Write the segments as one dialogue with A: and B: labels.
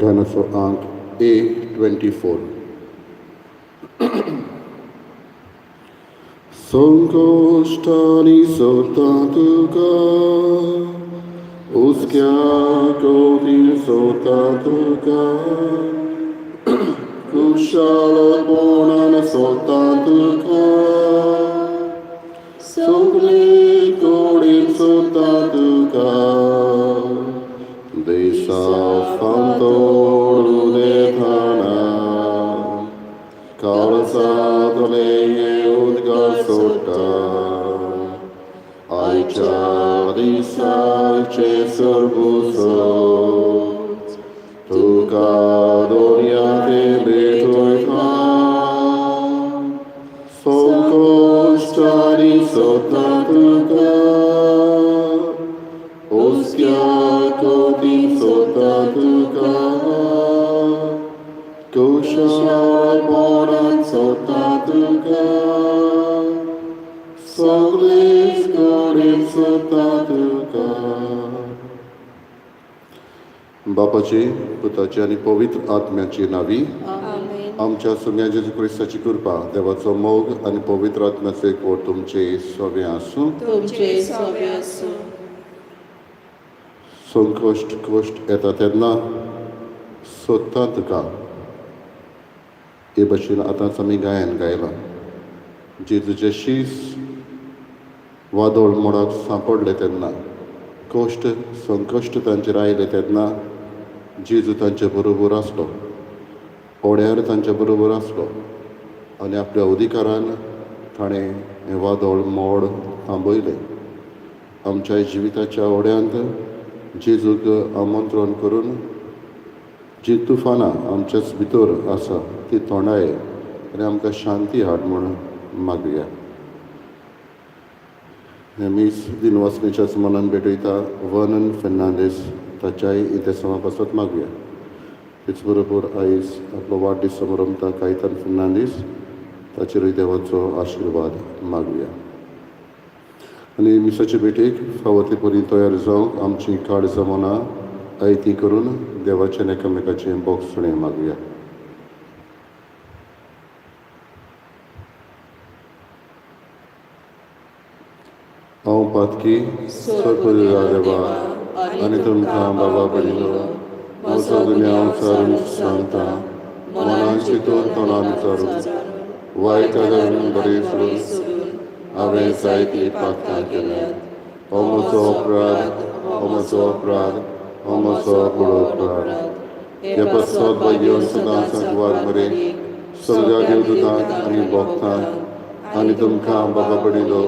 A: गाण्याचो आंक A24. संकश्टांनी सोदता तुका, हुस्क्या कोती सोदता तुका, खुशालपणान सोदता तुका, सगळे कडेन सोदता तुका, देसा फांतोड उदेताना काळजांतले हे उद्गार सोडटा, आयच्या दिसाचे सरभुसो तुका दर्या ते भेटयता, संकश्टांनी सोदता तुका, हुस्क्या कोती सोदता तुका, खुशालपणान सोदता तुका, सगळेच कडेन सोदता तुका. बापाची, पुताची आनी पवित्र आत्म्याची नांवी.
B: आमेन.
A: आमच्या सोम्या जेजू क्रिस्ताची कृपा, देवाचो मोग आनी पवित्र आत्म्याचो एकवट तुमचे सगळें आसूं.
B: तुमचे सवे आसूं.
A: संकश्ट कश्ट येता तेन्ना सोदता तुका, हे भशेन आतांच आमी गायन गायलां. जेजूचे शीस वादळ मोडाक सांपडले तेन्ना, कश्ट संकश्ट तांचेर आयले तेन्ना जेजू तांचे बरोबर आसलो, होड्यार तांचे बरोबर आसलो आनी आपल्या अधिकारान ताणें हें वादळ मोड थांबयलें. आमच्या जिविताच्या होड्यांत जेजूक आमंत्रण करून जी तुफानां आमच्याच भितर आसा ती तोंडाय आनी आमकां शांती हाड म्हूण मागया. हें मीस दिनवासनेच्याच मनान भेटयता वर्नन फेर्नांदीस, ताच्याय इतेसांवा पासत मागया. तेच बरोबर आयज आपलो वाडदीस समारंभता कायतान फेर्नांदीस, ताचेरूय देवाचो आशिर्वाद मागया. आनी मिसाचे भेटेक फावो ते परी तयार जावंक आमची काळजां मनां आयती करून देवाचें एकामेकाचें बोगसणें मागया. हांव पातकी सरपरिला देवा आनी तुमकां बाबा पडिल्लो म्हजो गुन्यांव विचारून सांगता, मनान चिंतून तोंडान विचारून वायट आदारून बरें सोडून हांवें जायतीं पातकां केल्यात. हो म्हजो अपराध, हो म्हजो अपराध, हो म्हजो व्हडलो अपराध. हे पासत भाग्यवन सदांच सांकवार मरे सगळ्या देवदूतांक आनी भक्तांक आनी तुमकां बाबा पडिल्लो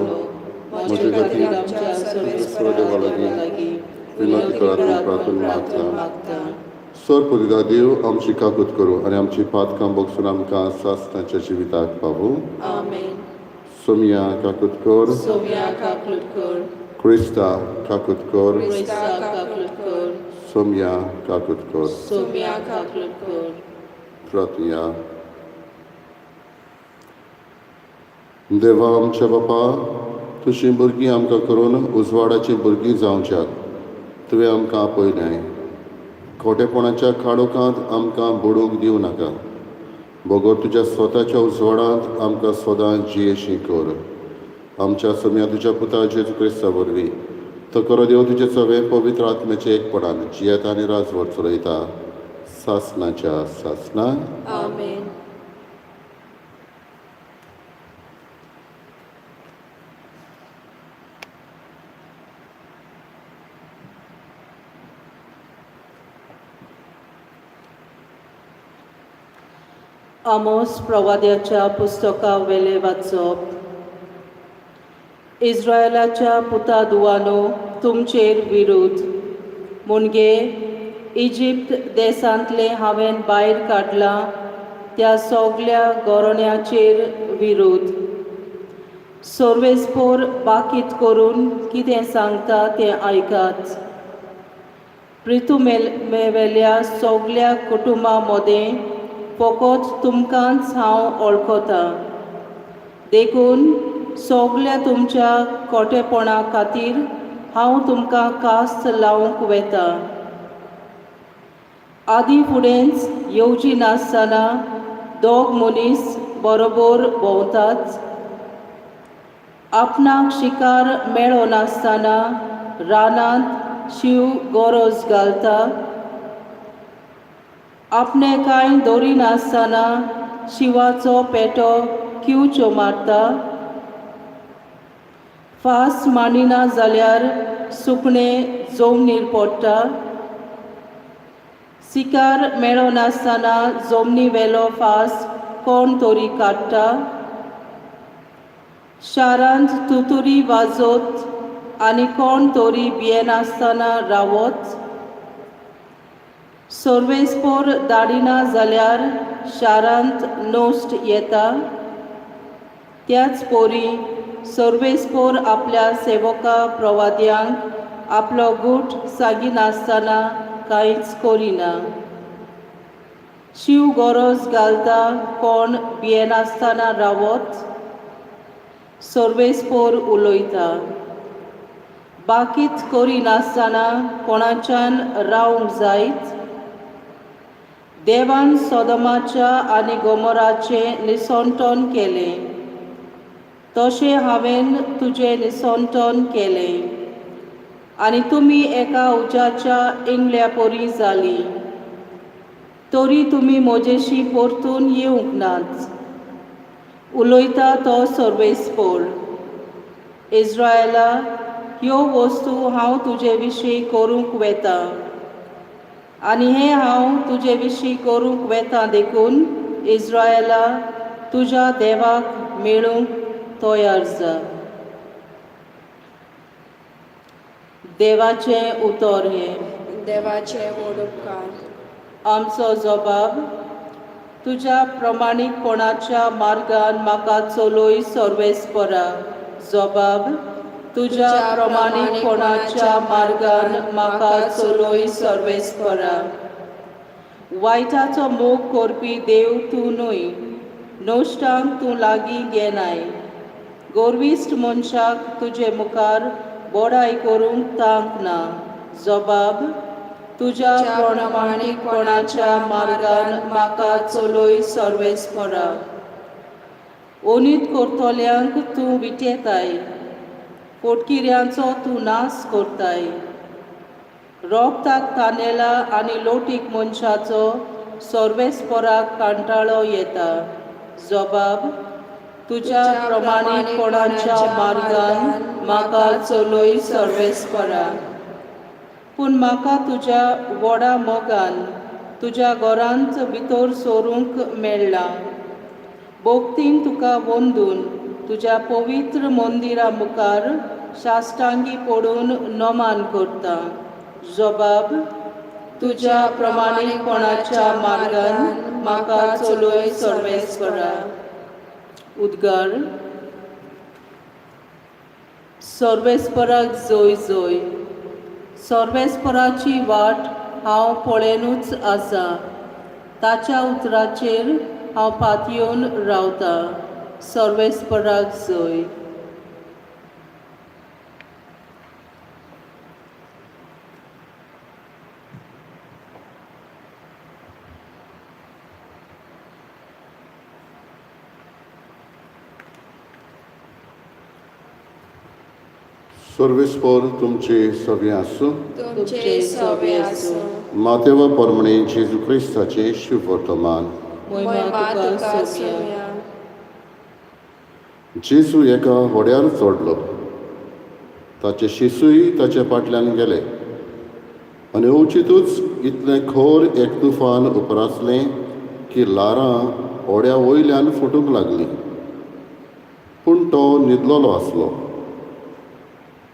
A: म्हजे खातीर सर्वेस्पर देवा लागीं विनंती करात म्हूण प्रार्थना मागता. सर पुरिदा देव आमची काकूत करूं आनी आमची पातकां बगसून आमकां सासणाच्या जिविताक पावूं.
B: आमेन.
A: सोमिया काकूत कर.
B: सोम्या काकूत कर.
A: क्रिस्ता काकूत कर.
B: क्रिस्ता काकूत कर.
A: सोमिया काकूत कर.
B: सोम्या काकूत कर.
A: प्रार्थना. देवा आमच्या बापा, तुजीं भुरगीं आमकां करून उजवाडाचीं भुरगीं जावच्याक तुवें आमकां आपयलें. खोटेपणाच्या काळोखांत आमकां बुडूंक दिवं नाका, बगर तुज्या स्वताच्या उजवाडांत आमकां सदां जियेशी कर. आमच्या सोम्या तुज्या पुता जेजू क्रिस्ता वरवीं, तो खरो देव तुजे सगळे पवित्र आत्म्याचे एकपणान जियेता आनी राजवट चलयता सासणाच्या सासणां.
B: आमेन. आमोस प्रवाद्याच्या पुस्तका वेले वाचप. इस्रायलाच्या पुता दुवानो, तुमचेर विरुद्ध मुणगे इजिप्त देशांतलें हांवें भायर काडलां त्या सगल्या गोरण्याचेर विरुद्ध. सर्वेस्पोर बाकीत करून कितें सांगता तें आयकात. प्रितुमेवेल्या सगल्या कुटुंबा मदें फकत तुमकांच हांव वळखतां, देखून सगल्या तुमच्या खोटेपणा खातीर हांव तुमकां कास्त लावंक वता. आदी फुडेंच येवजी नासतना दोग मनीस बरोबर भोंवतात. आपणाक शिकार मेळनासतना रानांत शींव गरज घालता. आपणे कांय दवरिनासतना शिंवाचो पेटो किंवच्यो मारता. फास मांडिना जाल्यार सुकणें जमनीर पडटा. शिकार मेळनासतना जमनी वेलो फास कोण तरी काडटा. शारांत तुतुरी वाजोत आनी कोण तरी भियेनासतना रावत. सर्वेस्पोर धाडिना जाल्यार शारांत नश्ट येता. त्याच परी सर्वेस्पोर आपल्या सेवका प्रवाद्यांक आपलो गूट सांगिनासतना कांयच करिना. शींव गरज घालता कोण भियेनासतना रावत. सर्वेस्पोर उलयता. बाकीत करिनासतना कोणाच्यान रावंक जायत. देवान सोदमाच्या आनी गोमोराचें निसंटन केलें तशें हांवें तुजें निसंटन केलें आनी तुमी एका उज्याच्या इंगल्या परी जालीं. तरी तुमी म्हजेशी परतून येवंक नात. उलयता तो सर्वेस्पोर. इस्रायला, ह्यो वस्तू हांव तुजे विशीं करूंक वेता आनी हें हांव तुजे विशीं करूंक वेता देखून इस्रायला तुज्या देवाक मेळूंक तयार जा. देवाचें उतर हें.
C: देवाचे व्हड उपकार.
B: आमचो जबाब. तुज्या प्रमाणीकपणाच्या मार्गान म्हाका चलय सर्वेस्परा. जबाब. तुज्या प्रमाणीकपणाच्या मार्गान म्हाका चलय सर्वेस्परा. वायटाचो मोग करपी देव तूं न्हय. नश्टांक तूं लागीं घेनाय. गोरविश्ट मनशाक तुजे मुखार बडाय करूंक तांक ना. जबाब. तुज्या प्रमाणीकपणाच्या मार्गान म्हाका चलय सर्वेस्परा. ओनीत करतल्यांक तूं विटेताय. पोटकिऱ्यांचो तूं नाश करताय. रोगताक तानेला आनी लोटीक मनशाचो सर्वेस्पराक कांटाळो येता. जबाब. तुज्या प्रमाणीकपणाच्या मार्गान म्हाका चलय सर्वेस्परा. पूण म्हाका तुज्या व्हडा मोगान तुज्या घरांत भितर सरूंक मेळ्ळां. भक्तीन तुका वंदून तुज्या पवित्र मंदिरा मुखार साश्टांगी पडून नमान करता. जबाब. तुज्या प्रमाणीकपणाच्या मार्गान म्हाका चलय सर्वेस्परा. उद्गार. सर्वेस्पराक जय जय. सर्वेस्पराची वाट हांव पळयनूच आसा. ताच्या उतराचेर हांव पातयेवन रावतां. सर्वेस्पराक जय.
A: सर्वेस्पोर तुमचे सगळे आसूं.
C: तुमचे सवे आसूं.
A: मातेवा परमणे जेजू क्रिस्ताचें शुभ वर्तमान.
B: मोहिमा
C: मोहिमा
B: तुका
C: तुका
B: सोबया.
C: सोबया.
A: जेजू एका होड्यार चडलो. ताचे शिसूय ताचे फाटल्यान गेले आनी अवचितूच इतलें खर एक तुफान उपरासलें की ल्हारां होड्या वयल्यान फुटूंक लागलीं. पूण तो न्हिदलेलो आसलो.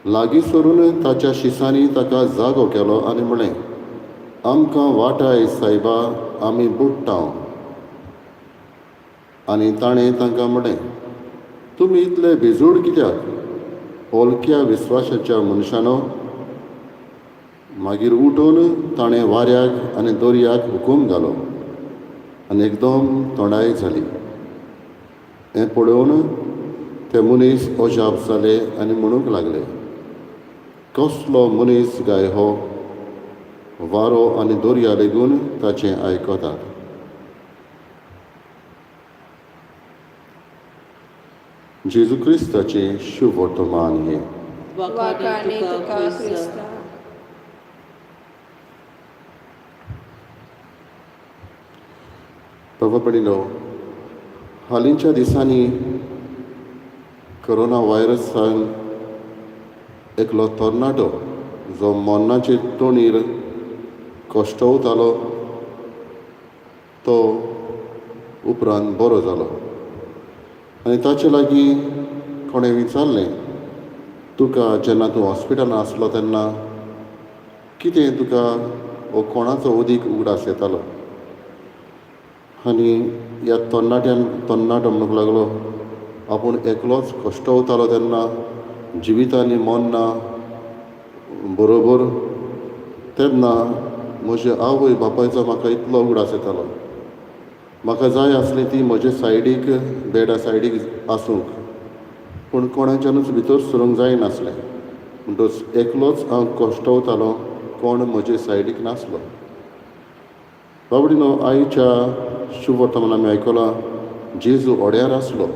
A: लागीं सरून ताच्या शिसांनी ताका जागो केलो आनी म्हळें, आमकां वाटाय सायबा, आमी बुडटा. आनी ताणें तांकां म्हळें, तुमी इतले भिजूड कित्याक, हलक्या विस्वासाच्या मनशानो? मागीर उठून ताणें वाऱ्याक आनी दर्याक हुकूम घालो आनी एकदम थंडाय जाली. हें पळोवन ते मनीस अजाप जाले आनी म्हणूंक लागले, कसलो मनीस काय हो, वारो आनी दर्या लेगून ताचें आयकतात. जेजू क्रिस्ताचें शुभवर्तमान हें.
C: वाखाणे तुका क्रिस्ता.
A: बाबा भयणीनो, हालींच्या दिसांनी कोरोना व्हायरसान एकलो तरणाटो जो मरणाचे तोणीर कश्टवतालो तो उपरांत बरो जालो आनी ताचे लागीं कोणें विचारलें, तुका जेन्ना तूं हॉस्पिटलांत आसलो तेन्ना कितें तुका वो कोणाचो अदीक उगडास येतालो? आनी ह्या तरणाट्यान तरणाटो म्हणूंक लागलो, आपूण एकलोच कश्टवतालो तेन्ना जिवितांनी मरना बरोबर तेन्ना म्हज्या आवय बापायचो म्हाका इतलो उगडास येतालो. म्हाका जाय आसली ती म्हजे सायडीक बेडा सायडीक आसूंक, पूण कोणाच्यानूच भितर सरूंक जायनासलें. म्हणटच एकलोच हांव कश्टवतालो, कोण म्हजे सायडीक नासलो. बाबडीनो, आयच्या शुभवर्तमान आमी आयकलां, जेजू ओड्यार आसलो,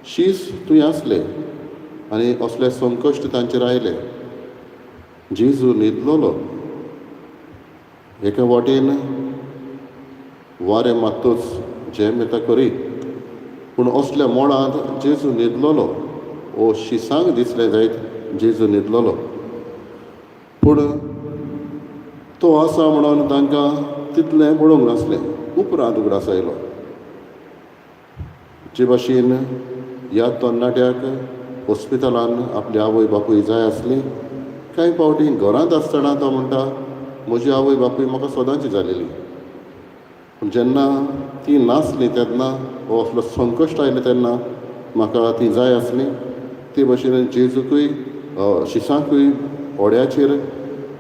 A: शीस थंय आसले आनी असले संकश्ट तांचेर आयले. जेजू न्हिदलोलो. एके वाटेन वारें मात्तूच झेम येता खरी, पूण असल्या मोडांत जेजू न्हिदलोलो. ओ शिसांक दिसलें जायत जेजू न्हिदलोलो, पूण तो आसा म्हणून तांकां तितलें पळोवंक नासलें. उपरांत उगडास आयलो. जे भाशेन ह्या तरणाट्याक हॉस्पिटलान आपली आवय बापूय जाय आसली, कांय फावटी घरांत आसतना तो म्हणटा म्हजी आवय बापूय म्हाका सदांची जालेली, पूण जेन्ना ती नासली तेन्ना हो असलो संकश्ट आयलें तेन्ना म्हाका ती जाय आसली. ते भाशेन जेजूकूय शिसांकूय होड्याचेर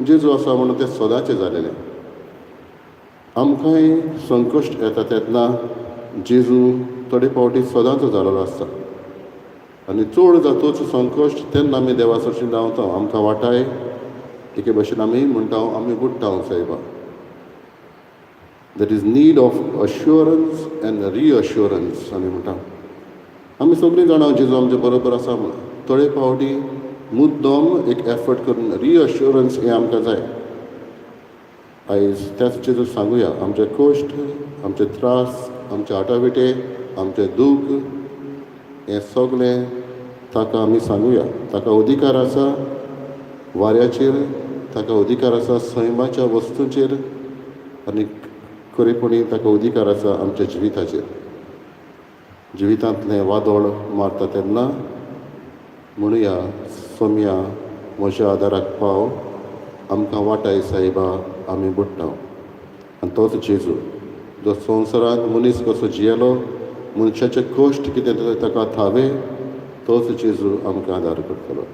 A: जेजू आसा म्हणून तें सदांचें जालेलें. आमकांय संकश्ट येता तेन्ना जेजू थोडे फावटी सदांचो जालेलो आसता आनी चड जातूच संकश्ट तेन्ना आमी देवा सरशीं धांवता. आमकां वाटाय एके भशेन आमी म्हणटा आमी बुडटा सायबा. There is need of assurance and reassurance आमी म्हणटा. आमी सगळीं जाणां जेजू आमचे बरोबर आसा म्हणून. थोडे फावटी मुद्दम एक एफर्ट करून रिअश्युरन्स हें आमकां जाय. आयज त्याच जेजू सांगुया, आमचे कश्ट, आमचे त्रास, आमचे आटाविटे, आमचें दूख हें सगळें ताका आमी सांगुया. ताका अधिकार आसा वाऱ्याचेर, ताका अधिकार आसा सैमाच्या वस्तूंचेर आनी खरेपणी ताका अधिकार आसा आमच्या जिविताचेर. जिवितांतलें वादळ मारता तेन्ना म्हणुया, सोम्या म्हज्या आदाराक पाव, आमकां वाटाय सायबा, आमी बुडटा. आनी तोच जेजू जो संवसारांत मनीस कसो जियेलो, मनशाचे कश्ट कितें ताका थावे, तोच जेजू आमकां आदार करतलो.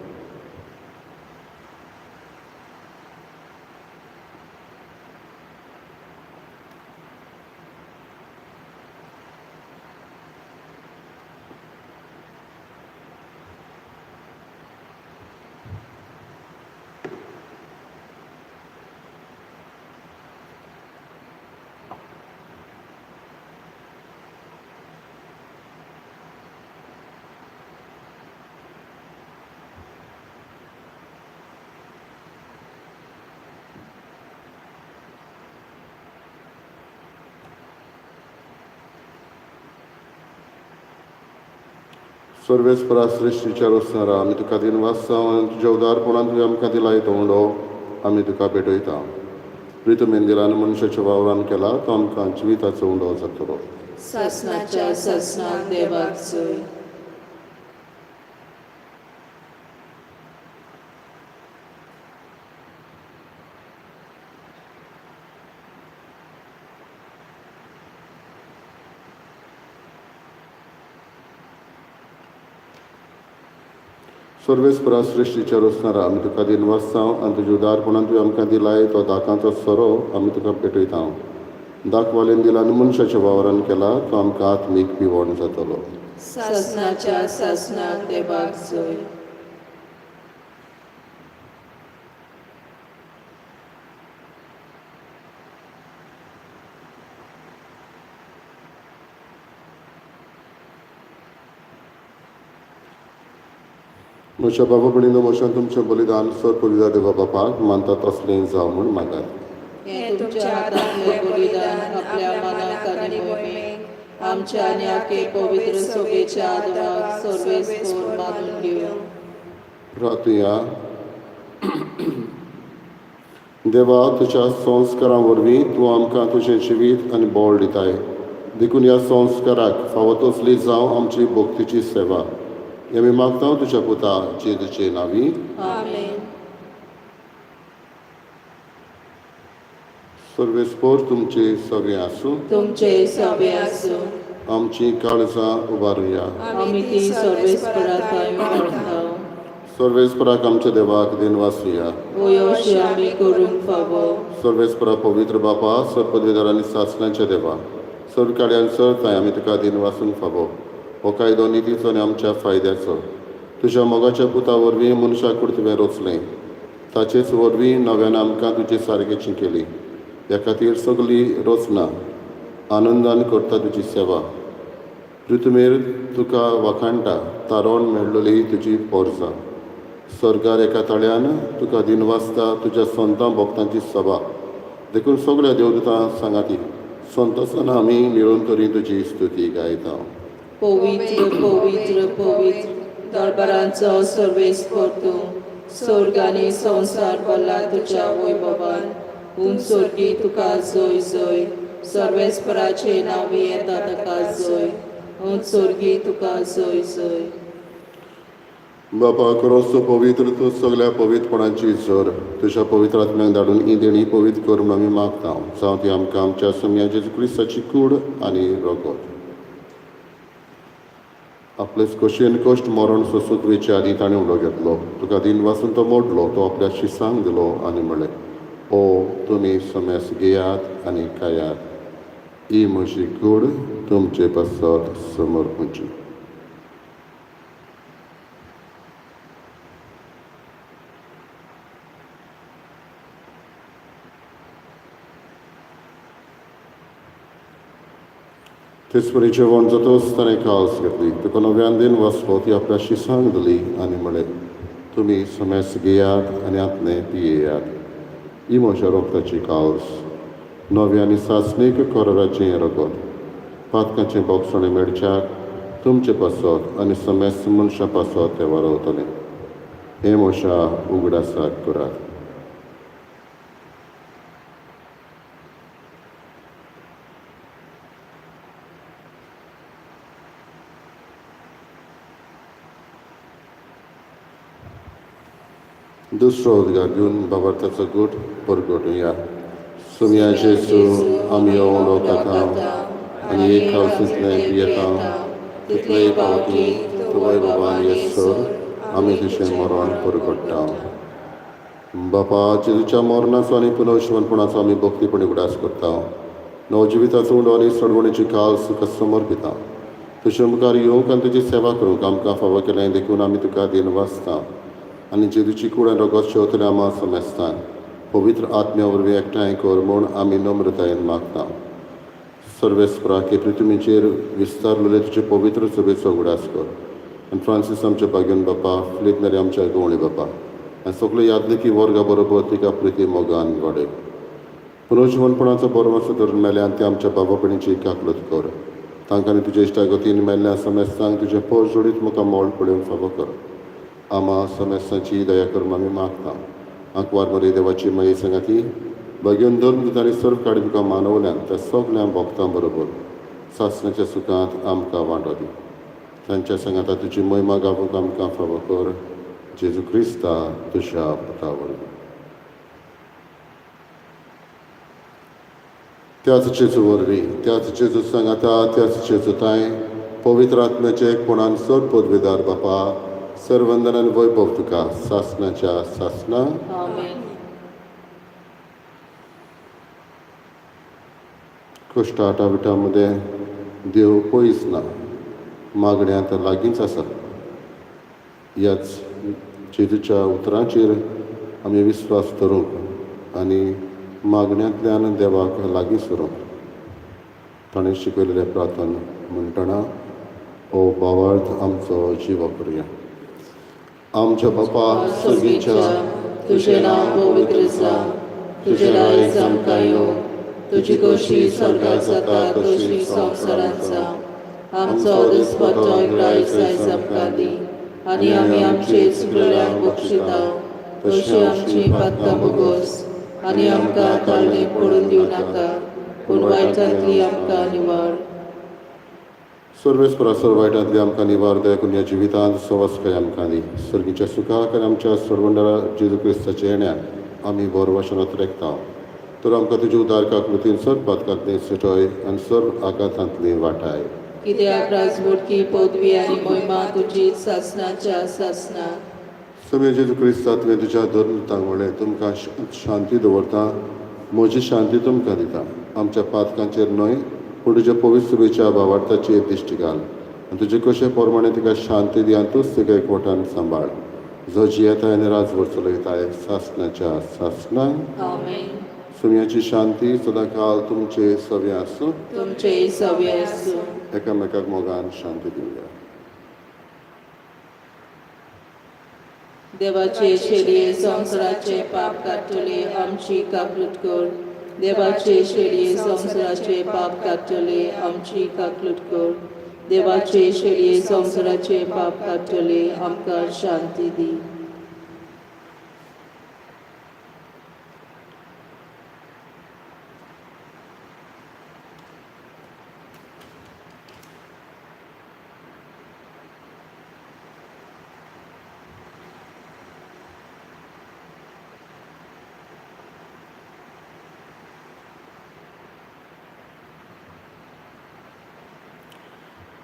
A: सर्वेस्परा सृश्टीच्या रोसणारा आमी तुका दिनवास आनी तुज्या उदारपणान तुवें आमकां दिलाय तो उंडो आमी तुका भेटयता. प्रितमेन दिला आनी मनशाच्या वावरान केला तो आमकां जिविताचो उंडो जातलो.
C: सासणाच्या सासणाक देवाक जय.
A: सर्वेस्परा सृश्टीच्या रोसणारा आमी तुका दिनवास आनी तुज्या उदारपणान तुवें आमकां दिलाय तो दाकांचो सोरो आमी तुका भेटयता. दाखवालेन दिला आनी मनशाच्या वावरान केला तो आमकां आत्मीक पिवण जातलो.
C: सासणाच्या सासणाक देवाक जय.
A: म्हज्या बाबा भयणीनो, म्हज्यान तुमचें बलिदान सर पवित्र देवा बापाक मानता तसलें जावं म्हूण मागात.
B: हें तुमच्या हातांतलें बलिदान आपल्या मनाक आनी मोहिमेक आमच्या आनी आखे पवित्र सभेच्या आदवाक सर्वेस्पोर मानून घेवं.
A: प्रार्थुया. देवा, तुज्या संस्कारां वरवीं तूं आमकां तुजें जिवीत आनी बळ दिताय, देखून ह्या संस्काराक फावो तसली जावं आमची भक्तीची सेवा. हें आमी मागता तुज्या पुता जेजूचे नांवी.
C: आमेन.
A: सर्वेस्पोर तुमचे सगळें आसूं.
B: तुमचे सभे आसूं.
A: आमची काळजां उबारुया.
B: आमी ती सर्वेस्परा थंय व्हरता.
A: सर्वेस्पराक आमच्या देवाक दिनवासुया.
B: वयोशी आमी करूंक फावो.
A: सर्वेस्परा पवित्र बापा, सर पदवीदार आनी सासणाच्या देवा, सर कार्यान सर थंय आमी तुका दिनवासूंक फावो. हो कायदो नितीचो आनी आमच्या फायद्याचो. तुज्या मोगाच्या पुता वरवीं मनशाक तुवें रचलें, ताचेच वरवीं नव्यान आमकां तुजे सारकेची केली. ह्या खातीर सगली रचना आनंदान करता तुजी सेवा. पृथ्वीर तुका वाखाणटा तारोण मेळ्ळली तुजी पोरसां. सर्गार एका ताळ्यान तुका दिनवासता तुज्या संतां भक्तांची सभा. देखून सगळ्या देवदूतां सांगाती संतोसान आमी मेळून तरी तुजी स्तुती गायता.
B: पवित्र पवित्र पवित्र दरबारांचो सर्वेस्पोर तूं, स्वर्ग आनी संवसार भरला तुज्या वैभवान. उंच स्वर्गी तुका जय जय. सर्वेस्पराचे नांवी येता ताका जय. उंच स्वर्गी तुका जय जय.
A: बापा क्रोस्तो पवित्र, तूं सगळ्या पवित्रपणाची झर. तुज्या पवित्र आत्म्याक धाडून ही देणी पवित्र कर म्हूण आमी मागता. जावं ती आमकां आमच्या सोमया जेजू क्रिस्ताची कूड आनी रगत. आपलेच खोशयेन कश्ट मरण सोंसूंक वेचे आदीं ताणें उलो घेतलो, तुका दिन वासून तो मोडलो, तो आपल्या शिसांक दिलो आनी म्हणलें, ओ तुमी समेस घेयात आनी खायात, ही म्हजी कूड तुमचे पासत समर्पूची. तेचपरी जेवण जातच ताणें काल्स घेतली, तुका नव्यान दिन वाचलो, ती आपल्या शिसांक दिली आनी म्हणलें, तुमी समेस घेयात आनी आतलें पियेयात, ही म्हज्या रोगताची काल्स, नव्या आनी सासणीक कराराचें रगत, पातकाचें बोगसणें मेळच्याक तुमचे पासत आनी समेस्त मनशां पासत तें वारवतलें. हें म्हज्या उगडासाक करात. दुसरो उद्गार घेवन बाबार्थाचो गूट परगटुया. सोमया जेजू, आमी उलो खाता आनी एक कावसींतलें पियेता, तितलेय पावटी तुवय बाबा येसर आमी तुजें मरण परगट्टा. बापा, जेजूच्या मरणाचो आनी पुनर्जिवनपणाचो आमी भक्तीपणी उगडास करता. नवजिविताचो उंडो आनी सडवणीची काल तुका समर्पिता. तुजे मुखार येवंक आनी तुजी सेवा करूंक आमकां फावो केलें देखून आमी तुका दिनवासता. आनी जेजूची कूड आनी रगत शेवतले आमा समेस्तान पवित्र आत्म्या वरवीं एकठांय कर म्हूण आमी नम्रतायेन मागता. सर्वेस्परा की पृथ्वीचेर विस्तारलेले तुजे पवित्र सभेचो उगडास कर. आनी फ्रांसीस आमच्या भाग्यन बापा, फिलीप नेरी आमच्या गवळी बापा, आनी सगळे यादलिकी वर्गा बरोबर तिका प्रिती मोगान वाडय. पुनर्जिवनपणाचो बरो धरून मेल्यान ते आमच्या बाबा भयणीची काकलत कर. तांकां तुज्या इश्टागतीन मेल्ल्या समेस्तांक तुजें पोर जोडीत म्हाका मोल पळोवंक फावो कर. आमा समेस्तांची दया कर आमी मागता. आंकवार मरे देवाची माई सांगाती भाग्योन धर्म दिता आनी सर्व काडी तुका मानवल्यान त्या सगल्या भक्तां बरोबर सासणाच्या सुखांत आमकां वांटो दी. तांच्या सांगाता तुजी महिमा गावूंक आमकां फावो कर. जेजू क्रिस्ता तुज्या पुता वरवीं. त्याच जेजू वरवीं, त्याच जेजू सांगाता, त्याच जेजू तांय पवित्र आत्म्याचे एकपणान सर पदवीदार बापा, सर्वंदन आनी वैभव तुका सासणाच्या सासणा.
B: आमेन.
A: कश्टा आटाविटा मदें देव पयस ना, मागण्यांत लागींच आसा. ह्याच जेजूच्या उतरांचेर आमी विस्वास धरूंक आनी मागण्यांतल्यान देवाक लागीं सरूंक ताणें शिकयलेलें प्रार्थना म्हणटना हो भावार्थ आमचो जिवो करुया. आमच्या बापा
C: सर्गीच्या तुझें नांव पवित्र जावं, तुजें राज आमकां येवं, तुजी खोशी स्वर्गात जाता तशी संवसारांत जावं. आमचो दिसपट्टो ग्रायस आयज आमकां दी आनी आमी आमचे चुकलेल्यांक बक्षिता तशी आमची पातकां भोगोस आनी आमकां ताळणी पडून दिवं नाका, पूण वायटांतली आमकां निवार.
A: सर्वेस्परा सर्व वायटांतली आमकां निवार देखून ह्या जिवितांत सवस्काय आमकां दी. सर्गीच्या सुखाक आनी आमच्या सर्वंडरा जेजू क्रिस्ताच्या येण्याक आमी बरवशनात रेखता. तर आमकां तुजी उदार काकृतीन सर्व पातकांतली सुटय आनी सर्व आघातांतली वाटाय.
C: कित्याक राजवटकी पदवी आनी मोहिमा तुजी सासनाच्या सासनाक.
A: सगळे जेजू क्रिस्ता, तुवें तुज्या धर्मतांक म्हणलें, तुमकां शांती दवरता, म्हजी शांती तुमकां दिता. आमच्या पातकांचेर न्हय पूण तुज्या पवित्र सभेच्या भावार्थाचेर दिश्टी घाल आनी तुजे कशे प्रमाणे तिका शांती दी आनी तूंच तिका एकवटान सांबाळ, जो जियेताय आनी राजवट चलयताय सासणाच्या सासणाक.
C: आमेन.
A: सुम्याची शांती सदांकाल तुमचे सगळें आसूं.
C: तुमचेय सवे आसूं.
A: एकामेकाक मोगान शांती दिवया.
C: देवाचे शेळये संवसाराचे पाप काडटले, आमची काकलूट कर. देवाचे शेळये संवसाराचे पाप काडटले, आमची काकलूट कर. देवाचे शेळये संवसाराचे पाप काडटले, आमकां शांती दी.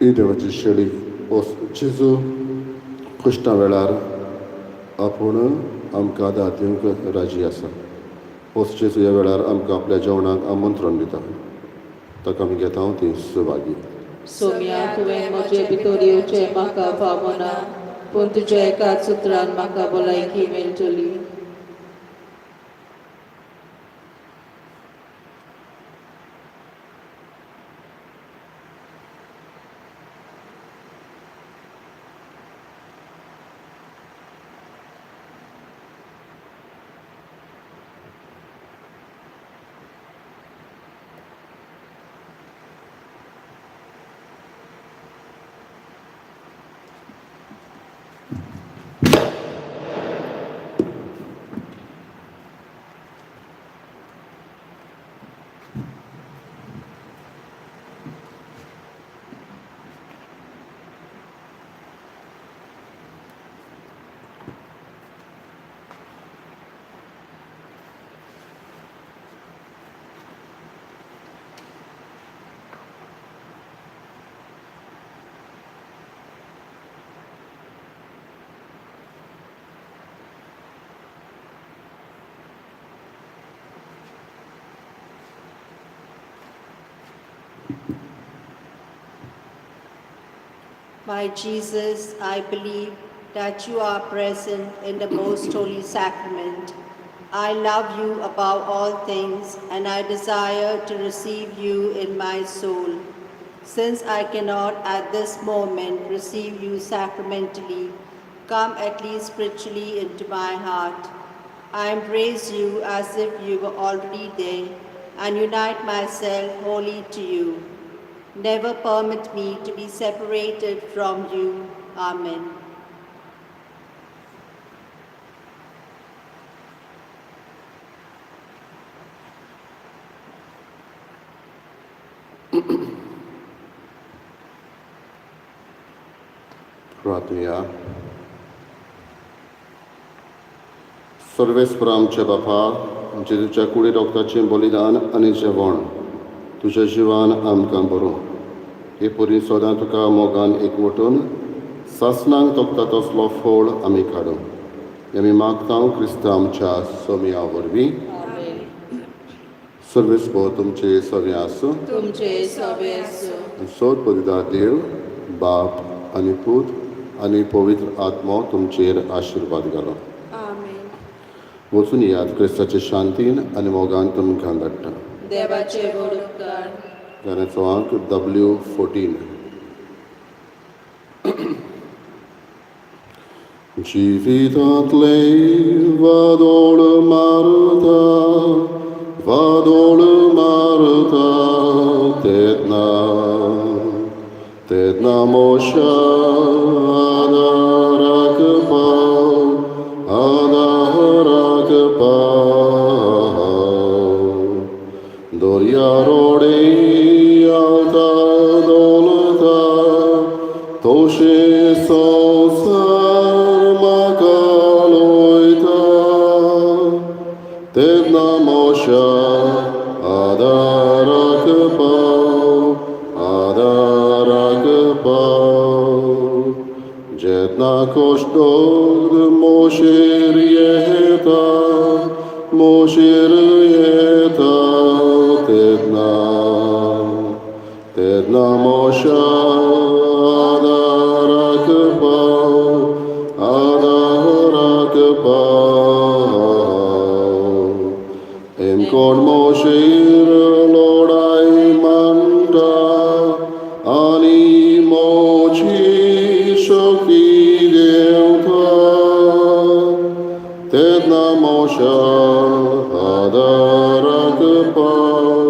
A: ही देवाची शेळी जेजू कुश्टा वेळार आपूण आमकां आदार दिवंक राजी आसा. ओस जेजू ह्या वेळार आमकां आपल्या जेवणाक आमंत्रण दिता, ताका आमी घेता ती सहभागी.
C: सोम्या, तुवें म्हजे भितर येवचें म्हाका फावना, पूण तुज्या एकाच उतरान म्हाका भलायकी मेळटली.
D: My Jesus, I believe that you are present in the most holy sacrament. I love you above all things, and I desire to receive you in my soul. Since I cannot at this moment receive you sacramentally, come at least spiritually into my heart. I embrace you as if you were already there and unite myself wholly to you. Never permit me to be separated from you. Amen.
A: प्रार्थुया. सर्वेस्पर आमच्या बापा, जेजूच्या कुडी रक्ताचें बलिदान आनी जेवण तुज्या जिवान आमकां बरोवं. हे परी सदां तुका मोगान एकवटून सासणांक तोखता तसलो फळ आमी काडूं. हें आमी मागता क्रिस्तांव आमच्या सोमया वरवीं.
C: आमेन.
A: सर्वेस्पर तुमचे सगळें आसूं.
C: तुमचे सवे आसूं.
A: सोद पदिदा देव बाप आनी पूत आनी पवित्र आत्मो तुमचेर आशिर्वाद घालो.
C: आमेन.
A: वचून याद क्रिस्ताचे शांतीन आनी मोगान तुमकां धाडटा.
C: देवाचे व्हड उपकार.
A: गाण्याचो आंक W 14. जिवितांतले वादोळ मारता, वादोळ मारता तेन्ना, तेन्ना मोशा आदाराक पाव, आदाराक पाव. दर्या रोडे आलता डोलता, तशें संवसार म्हाका लोयता, तेन्ना मोशा आदाराक पाव, आदाराक पाव. जेन्ना कश्ट मोशेर येता, मोशेर येता तेन्ना, तेन्ना मोशा आदाराक पाव, आदाराक पाव. एमकोण मोशेर लोडाय मांडटा आनी मोची शक्ती देवता, तेन्ना मोशा आदाराक पाव.